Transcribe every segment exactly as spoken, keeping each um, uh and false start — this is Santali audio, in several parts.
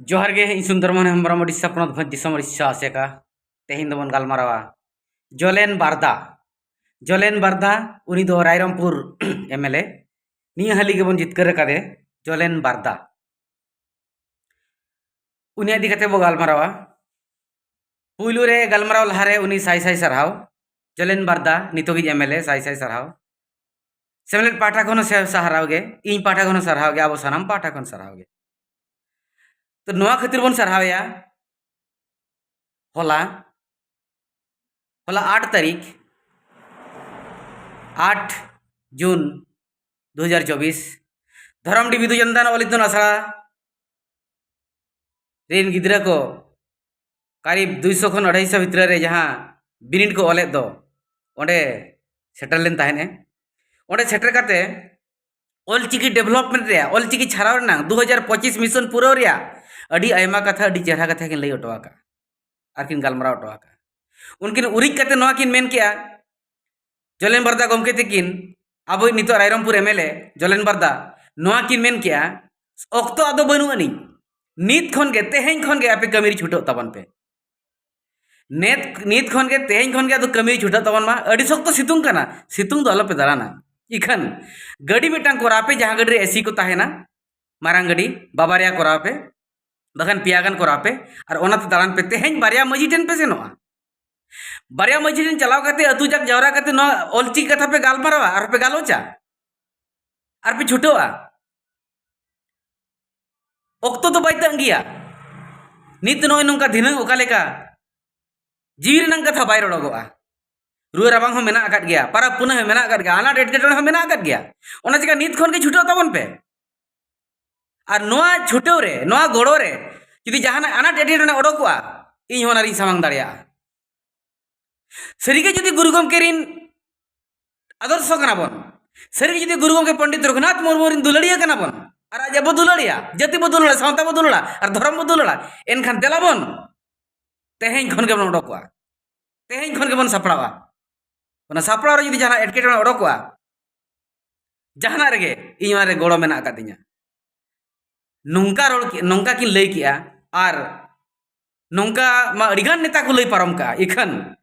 ᱡᱚᱦᱟᱨ ᱜᱮ, ᱤᱧ ᱥᱩᱱᱫᱚᱨ ᱢᱳᱦᱚᱱ ᱦᱮᱢᱵᱨᱚᱢ, ᱳᱰᱤᱥᱟ ᱯᱚᱱᱚᱛ ᱵᱷᱚᱸᱡᱽ ᱫᱤᱥᱚᱢ, ᱳᱰᱤᱥᱟ ᱟᱥᱮᱠᱟ᱾ ᱛᱮᱦᱮᱧ ᱫᱚᱵᱚᱱ ᱜᱟᱞᱢᱟᱨᱟᱣᱟ ᱡᱚᱞᱮᱱ ᱵᱟᱨᱫᱟ᱾ ᱡᱚᱞᱮᱱ ᱵᱟᱨᱫᱟ, ᱩᱱᱤ ᱫᱚ ᱨᱟᱭᱨᱚᱝᱯᱩᱨ ᱮᱢ ᱮᱞ ᱮ᱾ ᱱᱤᱭᱟᱹ ᱦᱟᱹᱞᱤ ᱜᱮᱵᱚᱱ ᱡᱤᱛᱠᱟᱹᱨ ᱟᱠᱟᱫᱮ, ᱡᱚᱞᱮᱱ ᱵᱟᱨᱫᱟ᱾ ᱩᱱᱤ ᱤᱫᱤ ᱠᱟᱛᱮ ᱵᱚ ᱜᱟᱞᱢᱟᱨᱟᱣᱟ᱾ ᱯᱩᱭᱞᱩ ᱨᱮ ᱜᱟᱞᱢᱟᱨᱟᱣ ᱞᱟᱦᱟᱨᱮ ᱩᱱᱤ ᱥᱟᱭ ᱥᱟᱭ ᱥᱟᱨᱦᱟᱣ᱾ ᱡᱚᱞᱮᱱ ᱵᱟᱨᱫᱟ, ᱱᱤᱛᱚᱜᱤᱡ ᱮᱢ ᱮᱞ ᱮ, ᱥᱟᱭ ᱥᱟᱭ ᱥᱟᱨᱦᱟᱣ᱾ ᱥᱮᱢᱞᱮᱫ ᱯᱟᱦᱴᱟ ᱠᱷᱚᱱ ᱦᱚᱸ ᱥᱮ-, ᱥᱟᱨᱦᱟᱣ ᱜᱮ, ᱤᱧ ᱯᱟᱦᱴᱟ ᱠᱷᱚᱱ ᱦᱚᱸ ᱥᱟᱨᱦᱟᱣ ᱜᱮ, ᱟᱵᱚ ᱥᱟᱱᱟᱢ ᱯᱟᱦᱴᱟ ᱠᱷᱚᱱ ᱥᱟᱨᱦᱟᱣ ᱜᱮ᱾ ᱛᱚ, ᱱᱚᱣᱟ ᱠᱷᱟᱹᱛᱤᱨ ᱵᱚᱱ ᱥᱟᱨᱦᱟᱣᱮᱭᱟ, ᱦᱚᱞᱟ, ᱦᱚᱞᱟ ᱟᱴ ᱛᱟᱹᱨᱤᱠᱷ, ᱟᱴ ᱡᱩᱱ ᱫᱩ ᱦᱟᱡᱟᱨ ᱪᱚᱵᱵᱤᱥ, ᱫᱷᱚᱨᱚᱢᱰᱤ ᱵᱤᱫᱩ ᱪᱟᱸᱫᱟᱱ ᱚᱞ ᱤᱛᱩᱱ ᱟᱥᱲᱟ ᱨᱮᱱ ᱜᱤᱫᱽᱨᱟᱹ ᱠᱚ ᱠᱟᱨᱤᱵ ᱫᱩᱭᱥᱚ ᱠᱷᱚᱱ ᱟᱲᱟᱭᱥᱚ ᱵᱷᱤᱛᱨᱤ ᱨᱮ ᱡᱟᱦᱟᱸ ᱵᱤᱱᱤᱰ ᱠᱚ ᱚᱞᱮᱫ ᱫᱚ, ᱚᱸᱰᱮ ᱥᱮᱴᱮᱨ ᱞᱮᱱ ᱛᱟᱦᱮᱸᱫ ᱮ᱾ ᱚᱸᱰᱮ ᱥᱮᱴᱮᱨ ᱠᱟᱛᱮ ᱚᱞᱪᱤᱠᱤ development ᱨᱮᱭᱟᱜ, ᱚᱞᱪᱤᱠᱤ ᱪᱷᱟᱨᱟᱣ ᱨᱮᱱᱟᱜ ᱫᱩ ᱦᱟᱡᱟᱨ ᱯᱚᱸᱪᱤᱥ mission ᱯᱩᱨᱟᱹᱣ ᱨᱮᱭᱟᱜ ᱟᱹᱰᱤ ᱟᱭᱢᱟ ᱠᱟᱛᱷᱟ, ᱟᱹᱰᱤ ᱪᱮᱦᱨᱟ ᱠᱟᱛᱷᱟ ᱠᱤᱱ ᱞᱟᱹᱭ ᱦᱚᱴᱚ ᱟᱠᱟᱫᱼᱟ ᱟᱨ ᱠᱤᱱ ᱜᱟᱞᱢᱟᱨᱟᱣ ᱦᱚᱴᱚ ᱟᱠᱟᱫᱼᱟ᱾ ᱩᱱᱠᱤᱱ ᱩᱨᱤᱡ ᱠᱟᱛᱮ ᱱᱚᱣᱟ ᱠᱤᱱ ᱢᱮᱱ ᱠᱮᱜᱼᱟ, ᱡᱚᱞᱮᱱ ᱵᱟᱨᱫᱟ ᱜᱚᱢᱠᱮ ᱛᱟᱹᱠᱤᱱ, ᱟᱵᱚᱭᱤᱡ ᱱᱤᱛᱚᱜ ᱨᱟᱭᱨᱚᱝᱯᱩᱨ ᱮᱢ ᱮᱞ ᱮ ᱡᱚᱞᱮᱱ ᱵᱟᱨᱫᱟ ᱱᱚᱣᱟ ᱠᱤᱱ ᱢᱮᱱ ᱠᱮᱜᱼᱟ, ᱚᱠᱛᱚ ᱟᱫᱚ ᱵᱟᱹᱱᱩᱜ ᱟᱹᱱᱤᱡ, ᱱᱤᱛ ᱠᱷᱚᱱ ᱜᱮ, ᱛᱮᱦᱮᱧ ᱠᱷᱚᱱ ᱜᱮ ᱟᱯᱮ ᱠᱟᱹᱢᱤ ᱨᱮ ᱪᱷᱩᱴᱟᱹᱜ ᱛᱟᱵᱚᱱ ᱯᱮ᱾ ᱱᱤᱛ, ᱱᱤᱛ ᱠᱷᱚᱱ ᱜᱮ, ᱛᱮᱦᱮᱧ ᱠᱷᱚᱱ ᱜᱮ ᱟᱫᱚ ᱠᱟᱹᱢᱤ ᱨᱮ ᱪᱷᱩᱴᱟᱹᱜ ᱛᱟᱵᱚᱱ ᱢᱟ᱾ ᱟᱹᱰᱤ ᱥᱚᱠᱛᱚ ᱥᱤᱛᱩᱝ ᱠᱟᱱᱟ, ᱥᱤᱛᱩᱝ ᱫᱚ ᱟᱞᱚᱯᱮ ᱫᱟᱬᱟᱱᱟ᱾ ᱤᱠᱷᱟᱹᱱ ᱜᱟᱹᱰᱤ ᱢᱤᱫᱴᱟᱝ ᱠᱚᱨᱟᱣ ᱯᱮ, ᱡᱟᱦᱟᱸ ᱜᱟᱹᱰᱤ ᱨᱮ ᱮ ᱥᱤ ᱠᱚ ᱛᱟᱦᱮᱱᱟ, ᱢᱟᱨᱟᱝ ᱜᱟᱹᱰᱤ ᱵᱟᱵᱟᱨᱭᱟ ᱠᱚᱨᱟᱣ ᱯᱮ, ᱵᱟᱠᱷᱟᱱ ᱯᱮᱭᱟ ᱜᱟᱱ ᱠᱚᱨᱟᱣ ᱯᱮ, ᱟᱨ ᱚᱱᱟᱛᱮ ᱫᱟᱬᱟᱱ ᱯᱮ᱾ ᱛᱮᱦᱮᱧ ᱵᱟᱨᱭᱟ ᱢᱟᱹᱡᱷᱤ ᱴᱷᱮᱱ ᱯᱮ ᱥᱮᱱᱚᱜᱼᱟ, ᱵᱟᱨᱭᱟ ᱢᱟᱹᱡᱷᱤ ᱴᱷᱮᱱ ᱪᱟᱞᱟᱣ ᱠᱟᱛᱮ ᱟᱹᱛᱩ ᱡᱟᱠ ᱡᱟᱣᱨᱟ ᱠᱟᱛᱮ ᱱᱚᱣᱟ ᱚᱞᱪᱤᱠᱤ ᱠᱟᱛᱷᱟ ᱯᱮ ᱜᱟᱞᱢᱟᱨᱟᱣᱟ ᱟᱨ ᱯᱮ ᱜᱟᱞᱚᱪᱟ ᱟᱨ ᱯᱮ ᱪᱷᱩᱴᱟᱹᱣᱟ᱾ ᱚᱠᱛᱚ ᱫᱚ ᱵᱟᱭ ᱛᱟᱺᱜᱤᱭᱟ᱾ ᱱᱤᱛ ᱱᱚᱜᱼᱚᱭ ᱱᱚᱝᱠᱟ, ᱫᱷᱤᱱᱟᱹᱝ ᱚᱠᱟ ᱞᱮᱠᱟ, ᱡᱤᱣᱤ ᱨᱮᱱᱟᱜ ᱠᱟᱛᱷᱟ ᱵᱟᱭ ᱨᱚᱲᱚᱜᱚᱜᱼᱟ᱾ ᱨᱩᱣᱟᱹ ᱨᱟᱵᱟᱝ ᱦᱚᱸ ᱢᱮᱱᱟᱜ ᱟᱠᱟᱫ ᱜᱮᱭᱟ, ᱯᱟᱨᱟᱵᱽ ᱯᱩᱱᱟᱹᱭ ᱦᱚᱸ ᱢᱮᱱᱟᱜ ᱟᱠᱟᱫ ᱜᱮᱭᱟ, ᱟᱱᱟᱴ ᱮᱴᱠᱮᱴᱚᱬᱮ ᱦᱚᱸ ᱢᱮᱱᱟᱜ ᱟᱠᱟᱫ ᱜᱮᱭᱟ᱾ ᱚᱱᱟ ᱪᱤᱠᱟ ᱱᱤᱛ ᱠᱷᱚᱱ ᱜᱮ ᱪᱷᱩᱴᱟᱹᱣ ᱛᱟᱵᱚᱱ ᱯᱮ᱾ ᱟᱨ ᱱᱚᱣᱟ ᱪᱷᱩᱴᱟᱹᱣ ᱨᱮ, ᱱᱚᱣᱟ ᱜᱚᱲᱚ ᱨᱮ ᱡᱩᱫᱤ ᱡᱟᱦᱟᱱᱟᱜ ᱟᱱᱟᱴ ᱮᱴᱠᱮᱴᱚᱬᱮ ᱚᱰᱚᱠᱚᱜᱼᱟ, ᱤᱧ ᱦᱚᱸ ᱚᱱᱟ ᱨᱤᱧ ᱥᱟᱢᱟᱝ ᱫᱟᱲᱮᱭᱟᱜᱼᱟ᱾ ᱥᱟᱹᱨᱤᱜᱮ ᱡᱩᱫᱤ ᱜᱩᱨᱩ ᱜᱚᱢᱠᱮ ᱨᱤᱱ ᱟᱫᱚᱨᱥᱚ ᱠᱟᱱᱟ ᱵᱚᱱ, ᱥᱟᱹᱨᱤᱜᱮ ᱡᱩᱫᱤ ᱜᱩᱨᱩ ᱜᱚᱢᱠᱮ ᱯᱚᱱᱰᱤᱛ ᱨᱚᱜᱷᱩᱱᱟᱛᱷ ᱢᱩᱨᱢᱩ ᱨᱤᱱ ᱫᱩᱞᱟᱹᱲᱤᱭᱟᱹ ᱠᱟᱱᱟ ᱵᱚᱱ, ᱟᱨ ᱟᱡ ᱟᱵᱚ ᱫᱩᱞᱟᱹᱲᱤᱭᱟ, ᱡᱟᱹᱛᱤ ᱵᱚ ᱫᱩᱞᱟᱹᱲᱟ, ᱥᱟᱶᱛᱟ ᱵᱚ ᱫᱩᱞᱟᱹᱲᱟ, ᱟᱨ ᱫᱷᱚᱨᱚᱢ ᱵᱚ ᱫᱩᱞᱟᱹᱲᱟ, ᱮᱱᱠᱷᱟᱱ ᱫᱮᱞᱟ ᱵᱚᱱ ᱛᱮᱦᱮᱧ ᱠᱷᱚᱱ ᱜᱮᱵᱚᱱ ᱚᱰᱚᱠᱚᱜᱼᱟ, ᱛᱮᱦᱮᱧ ᱠᱷᱚᱱ ᱜᱮᱵᱚᱱ ᱥᱟᱯᱲᱟᱣᱟ᱾ ᱚᱱᱟ ᱥᱟᱯᱲᱟᱣ ᱨᱮ ᱡᱩᱫᱤ ᱡᱟᱦᱟᱱᱟᱜ ᱮᱴᱠᱮᱴᱚᱬᱮ ᱚᱰᱚᱠᱚᱜᱼᱟ, ᱡᱟᱦᱟᱱᱟᱜ ᱨᱮᱜᱮ ᱤᱧ ᱚᱱᱟ ᱨᱮ ᱜᱚᱲᱚ ᱢᱮᱱᱟᱜ ᱟᱠᱟᱫ ᱛᱤᱧᱟ᱾ ᱱᱚᱝᱠᱟ ᱨᱚᱲ ᱠᱮ-, ᱱᱚᱝᱠᱟ ᱠᱤᱱ ᱞᱟᱹᱭ ᱠᱮᱜᱼᱟ᱾ ᱟᱨ ᱱᱚᱝᱠᱟ ᱢᱟ ᱟᱹᱰᱤᱜᱟᱱ ᱱᱮᱛᱟ ᱠᱚ ᱞᱟᱹᱭ ᱯᱟᱨᱚᱢ ᱠᱟᱜᱼᱟ᱾ ᱤᱠᱷᱟᱹᱱ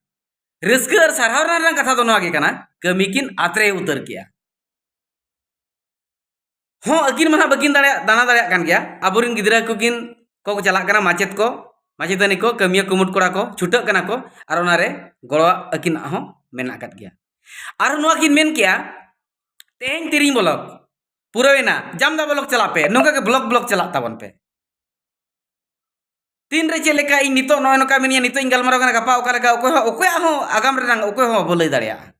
ᱨᱟᱹᱥᱠᱟᱹ ᱟᱨ ᱥᱟᱨᱦᱟᱣ ᱨᱮᱱᱟᱜ ᱠᱟᱛᱷᱟ ᱫᱚ ᱱᱚᱣᱟ ᱜᱮ ᱠᱟᱱᱟ, ᱠᱟᱹᱢᱤ ᱠᱤᱱ ᱟᱛᱨᱮ ᱩᱛᱟᱹᱨ ᱠᱮᱜᱼᱟ᱾ ᱦᱚᱸ, ᱟᱹᱠᱤᱱ ᱢᱟ ᱱᱟᱦᱟᱜ ᱵᱟᱹᱠᱤᱱ ᱫᱟᱲᱮᱭᱟᱜ, ᱫᱟᱬᱟ ᱫᱟᱲᱮᱭᱟᱜ ᱠᱟᱱ ᱜᱮᱭᱟ᱾ ᱟᱵᱚᱨᱮᱱ ᱜᱤᱫᱽᱨᱟᱹ ᱠᱚᱠᱤᱱ, ᱠᱚ ᱪᱟᱞᱟᱜ ᱠᱟᱱᱟ, ᱢᱟᱪᱮᱫ ᱠᱚ, ᱢᱟᱪᱮᱛᱟᱹᱱᱤ ᱠᱚ, ᱠᱟᱹᱢᱤᱭᱟᱹ ᱠᱩᱢᱩᱴ ᱠᱚᱲᱟ ᱠᱚ ᱪᱷᱩᱴᱟᱹᱜ ᱠᱟᱱᱟ ᱠᱚ, ᱟᱨ ᱚᱱᱟᱨᱮ ᱜᱚᱲᱚ ᱟᱹᱠᱤᱱᱟᱜ ᱦᱚᱸ ᱢᱮᱱᱟᱜ ᱟᱠᱟᱫ ᱜᱮᱭᱟ᱾ ᱟᱨ ᱱᱚᱣᱟ ᱠᱤᱱ ᱢᱮᱱ ᱠᱮᱜᱼᱟ, "ᱛᱮᱦᱮᱧ ᱛᱤᱨᱤᱝ ᱵᱞᱚᱠ ᱯᱩᱨᱟᱹᱣᱮᱱᱟ, ᱡᱟᱢᱫᱟ ᱵᱞᱚᱠ ᱪᱟᱞᱟᱜ ᱯᱮ", ᱱᱚᱝᱠᱟ ᱜᱮ ᱵᱞᱚᱠ ᱵᱞᱚᱠ ᱪᱟᱞᱟᱜ ᱛᱟᱵᱚᱱ ᱯᱮ᱾ ᱛᱤᱱᱨᱮ ᱪᱮᱫ ᱞᱮᱠᱟ, ᱤᱧ ᱱᱤᱛᱚᱜ ᱱᱚᱜᱼᱚᱭ ᱱᱚᱝᱠᱟ ᱢᱤᱱᱟᱹᱧᱟ, ᱱᱤᱛᱚᱜ ᱤᱧ ᱜᱟᱞᱢᱟᱨᱟᱣ ᱠᱟᱱᱟ, ᱜᱟᱯᱟ ᱚᱠᱟ ᱞᱮᱠᱟ, ᱚᱠᱚᱭ ᱦᱚᱸ, ᱚᱠᱚᱭᱟᱜ ᱦᱚᱸ ᱟᱜᱟᱢ ᱨᱮᱱᱟᱜ ᱚᱠᱚᱭ ᱦᱚᱸ ᱵᱟᱵᱚ ᱞᱟᱹᱭ ᱫᱟᱲᱮᱭᱟᱜᱼᱟ᱾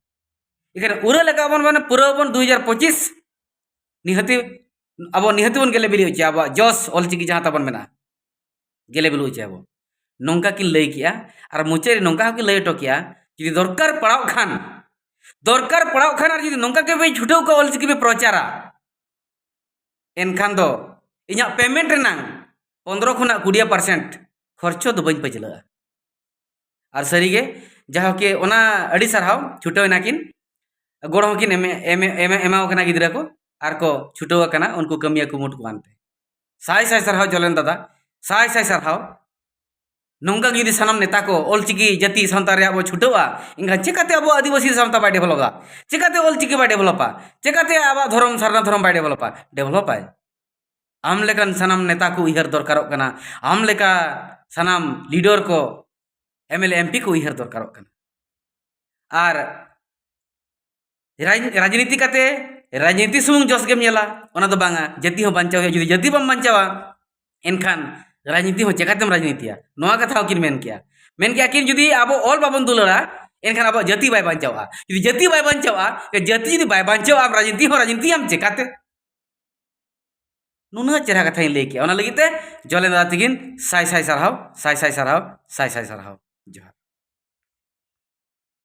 ᱮᱱᱠᱷᱟᱱ ᱩᱨᱟᱹ ᱞᱮᱠᱟ ᱵᱚᱱ, ᱢᱟᱱᱮ, ᱯᱩᱨᱟᱹᱣ ᱵᱚᱱ ᱫᱩ ᱦᱟᱡᱟᱨ ᱯᱚᱸᱪᱤᱥ, ᱱᱤᱦᱟᱹᱛᱤ ᱟᱵᱚ ᱱᱤᱦᱟᱹᱛᱤ ᱵᱚᱱ ᱜᱮᱞᱮ ᱵᱤᱞᱤ ᱦᱚᱪᱚᱭᱟ, ᱟᱵᱚᱣᱟᱜ ᱡᱚᱥ ᱚᱞᱪᱤᱠᱤ ᱡᱟᱦᱟᱸ ᱛᱟᱵᱚᱱ ᱢᱮᱱᱟᱜᱼᱟ, ᱜᱮᱞᱮ ᱵᱤᱞᱤ ᱦᱚᱪᱚᱭᱟᱵᱚ᱾ ᱱᱚᱝᱠᱟ ᱠᱤᱱ ᱞᱟᱹᱭ ᱠᱮᱜᱼᱟ᱾ ᱟᱨ ᱢᱩᱪᱟᱹᱫ ᱨᱮ ᱱᱚᱝᱠᱟ ᱦᱚᱸᱠᱤᱱ ᱞᱟᱹᱭ ᱦᱚᱴᱚ ᱠᱮᱜᱼᱟ, ᱡᱩᱫᱤ ᱫᱚᱨᱠᱟᱨ ᱯᱟᱲᱟᱣᱜ ᱠᱷᱟᱱ, ᱫᱚᱨᱠᱟᱨ ᱯᱟᱲᱟᱣᱜ ᱠᱷᱟᱱ ᱟᱨ ᱡᱩᱫᱤ ᱱᱚᱝᱠᱟ ᱜᱮ ᱵᱟᱹᱧ ᱪᱷᱩᱴᱟᱹᱣ ᱠᱚᱜᱼᱟ ᱚᱞᱪᱤᱠᱤ ᱯᱮ ᱯᱨᱚᱪᱟᱨᱟ, ᱮᱱᱠᱷᱟᱱ ᱫᱚ ᱤᱧᱟᱹᱜ ᱯᱮᱢᱮᱱᱴ ᱨᱮᱱᱟᱝ ᱯᱚᱱᱫᱽᱨᱚ ᱠᱷᱚᱱᱟᱜ ᱠᱩᱲᱤ ᱯᱟᱨᱥᱮᱱᱴ ᱠᱷᱚᱨᱪᱚ ᱫᱚ ᱵᱟᱹᱧ ᱯᱟᱹᱪᱷᱞᱟᱹᱜᱼᱟ᱾ ᱟᱨ ᱥᱟᱹᱨᱤᱜᱮ, ᱡᱟᱭᱦᱳᱠ, ᱚᱱᱟ ᱟᱹᱰᱤ ᱥᱟᱨᱦᱟᱣ, ᱪᱷᱩᱴᱟᱹᱣ ᱮᱱᱟᱠᱤᱱ, ᱜᱚᱲᱚ ᱦᱚᱸᱠᱤᱱ ᱮᱢ, ᱮᱢ, ᱮᱢ, ᱮᱢᱟᱣ ᱠᱟᱱᱟ ᱜᱤᱫᱽᱨᱟᱹ ᱠᱚ, ᱟᱨ ᱠᱚ ᱪᱷᱩᱴᱟᱹᱣ ᱟᱠᱟᱱᱟ ᱩᱱᱠᱩ ᱠᱟᱹᱢᱤᱭᱟᱹ ᱠᱩᱢᱩᱴ ᱠᱚ ᱟᱱᱛᱮ᱾ ᱥᱟᱭ ᱥᱟᱭ ᱥᱟᱨᱦᱟᱣ ᱡᱚᱞᱮᱱ ᱫᱟᱫᱟ, ᱥᱟᱭ ᱥᱟᱭ ᱥᱟᱨᱦᱟᱣ᱾ ᱱᱚᱝᱠᱟ ᱜᱮ ᱡᱩᱫᱤ ᱥᱟᱱᱟᱢ ᱱᱮᱛᱟ ᱠᱚ ᱚᱞᱪᱤᱠᱤ ᱡᱟᱹᱛᱤ ᱥᱟᱶᱛᱟ ᱨᱮᱭᱟᱜ ᱵᱚ ᱪᱷᱩᱴᱟᱹᱣᱟ, ᱮᱱᱠᱷᱟᱱ ᱪᱮᱠᱟᱛᱮ ᱟᱵᱚ ᱟᱹᱫᱤᱵᱟᱹᱥᱤ ᱥᱟᱶᱛᱟ ᱵᱟᱭ ᱰᱮᱵᱷᱞᱚᱯᱟ? ᱪᱮᱠᱟᱛᱮ ᱚᱞᱪᱤᱠᱤ ᱵᱟᱭ ᱰᱮᱵᱷᱞᱚᱯᱟ? ᱪᱮᱠᱟᱛᱮ ᱟᱵᱚᱣᱟᱜ ᱫᱷᱚᱨᱚᱢ, ᱥᱟᱨᱱᱟ ᱫᱷᱚᱨᱚᱢ ᱵᱟᱭ ᱰᱮᱵᱷᱞᱚᱯᱟ? ᱰᱮᱵᱷᱞᱚᱯᱟᱭ᱾ ᱟᱢ ᱞᱮᱠᱟᱱ ᱥᱟᱱᱟᱢ ᱱᱮᱛᱟ ᱠᱚ ᱩᱭᱦᱟᱹᱨ ᱫᱚᱨᱠᱟᱨᱚᱜ ᱠᱟᱱᱟ, ᱟᱢ ᱞᱮᱠᱟ ᱥᱟᱱᱟᱢ ᱞᱤᱰᱟᱨ ᱠᱚ, M L A, M P ᱠᱚ ᱩᱭᱦᱟᱹᱨ ᱫᱚᱨᱠᱟᱨᱚᱜ ᱠᱟᱱᱟ᱾ ᱟᱨ ᱨᱟᱡᱽ-, ᱨᱟᱡᱽᱱᱤᱛᱤ ᱠᱟᱛᱮ, ᱨᱟᱡᱽᱱᱤᱛᱤ ᱥᱩᱢᱩᱝ ᱡᱚᱥ ᱜᱮᱢ ᱧᱮᱞᱟ, ᱚᱱᱟ ᱫᱚ ᱵᱟᱝᱟ, ᱡᱟᱹᱛᱤ ᱦᱚᱸ ᱵᱟᱧᱪᱟᱣ ᱦᱩᱭᱩᱜᱼᱟ᱾ ᱡᱩᱫᱤ ᱡᱟᱹᱛᱤ ᱵᱟᱢ ᱵᱟᱧᱪᱟᱣᱟ, ᱮᱱᱠᱷᱟᱱ ᱨᱟᱡᱽᱱᱤᱛᱤ ᱦᱚᱸ ᱪᱮᱠᱟᱛᱮᱢ ᱨᱟᱡᱽᱱᱤᱛᱤᱭᱟ? ᱱᱚᱣᱟ ᱠᱟᱛᱷᱟ ᱦᱚᱸᱠᱤᱱ ᱢᱮᱱ ᱠᱮᱭᱟ᱾ ᱢᱮᱱ ᱠᱮᱭᱟ ᱠᱤᱱ, ᱡᱩᱫᱤ ᱟᱵᱚ ᱚᱞ ᱵᱟᱵᱚᱱ ᱫᱩᱞᱟᱹᱲᱟ, ᱮᱱᱠᱷᱟᱱ ᱟᱵᱚᱣᱟᱜ ᱡᱟᱹᱛᱤ ᱵᱟᱭ ᱵᱟᱧᱪᱟᱣᱟ᱾ ᱡᱩᱫᱤ ᱡᱟᱹᱛᱤ ᱵᱟᱭ ᱵᱟᱧᱪᱟᱣᱟ, ᱡᱟᱹᱛᱤ ᱡᱩᱫᱤ ᱵᱟᱭ ᱵᱟᱧᱪᱟᱣᱟ, ᱟᱢ ᱨᱟᱡᱽᱱᱤᱛᱤ ᱦᱚᱸ ᱨᱟᱡᱽᱱᱤᱛᱤᱭᱟᱢ ᱪᱮᱠᱟᱛᱮ? ᱱᱩᱱᱟᱹᱜ ᱪᱮᱦᱨᱟ ᱠᱟᱛᱷᱟᱧ ᱞᱟᱹᱭ ᱠᱮᱜᱼᱟ᱾ ᱚᱱᱟ ᱞᱟᱹᱜᱤᱫ ᱛᱮ ᱡᱚᱞᱮᱱ ᱫᱟᱫᱟ ᱛᱤᱠᱤᱱ ᱥᱟᱭ ᱥᱟᱭ ᱥᱟᱨᱦᱟᱣ, ᱥᱟᱭ ᱥᱟᱭ ᱥᱟᱨᱦᱟᱣ, ᱥᱟᱭ ᱥᱟᱭ ᱥᱟᱨᱦᱟᱣ᱾ ᱡᱚᱦᱟᱨ᱾